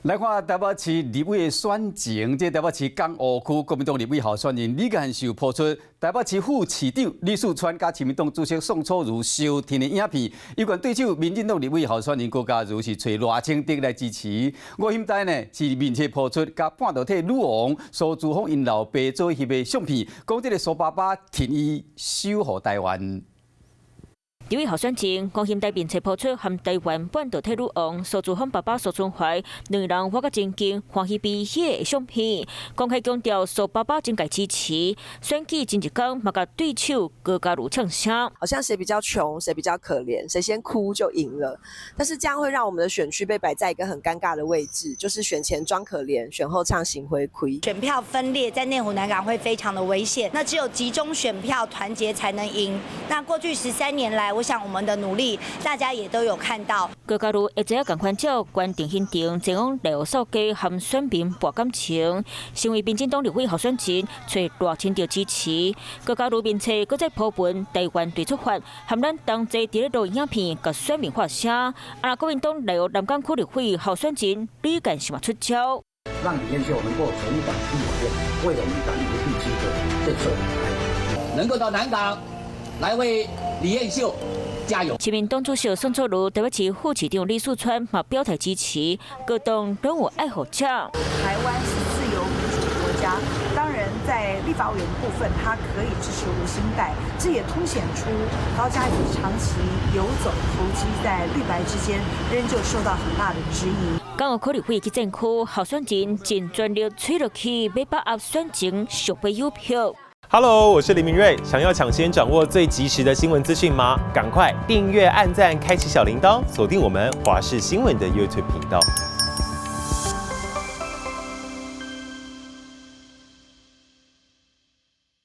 來看台北市立委的選情，這台北市港湖區國民黨立委候選人李彥秀拋出台北市副市長李四川佮親民黨主席宋楚瑜相挺的影片，有關對手民進黨立委候選人高嘉瑜是揣賴清德來支持。吳欣岱呢是面冊拋出佮半導體女王蘇姿豐𪜶老爸做翕的相片，講這个蘇爸爸挺伊守護台灣。立委候選人吳欣岱面冊拋出和台灣半導體女王蘇姿豐爸爸蘇春懷兩人倚甲真近，歡喜悲喜的相片，公開強調蘇爸爸真共支持。選舉前一工嘛，共對手高嘉瑜嗆聲，好像誰比較窮，誰比較可憐，誰先哭就贏了。但是這樣會讓我們的選區被擺在一個很尷尬的位置，就是選前裝可憐，選後唱心花開。選票分裂在內湖南港會非常的危險，那只有集中選票團結才能贏。那過去13年來，我想我們的努力，大家也都有看到。高嘉瑜會知影仝款照決定行程前往內湖掃街和選民搏感情，身為民進黨立委候選人，揣賴清德支持。高嘉瑜面冊閣再鋪文台灣隊出發，和咱同齊佇咧錄影片，共選民發聲。啊，國民黨內湖南港區立委候選人李幹秀嘛出招，讓李彥秀能夠重返立法院，為我們港湖地區的建設，能夠到南港來為李彥秀加油！親民黨主席宋楚瑜、台北市副市長李四川嘛表態支持，各黨攏有愛護者。台灣是自由民主國家，當然在立法委員部分，他可以支持吳欣岱，這也凸顯出高嘉瑜長期遊走投機在綠白之間，仍舊受到很大的質疑。港湖區立委去戰區候選人盡全力催落去，欲把握選情俗買郵票。 Hello，我是林明瑞。想要搶先掌握最及時的新聞資訊嗎？趕快訂閱、按讚、開啟小鈴鐺，鎖定我們華視新聞的 YouTube 頻道。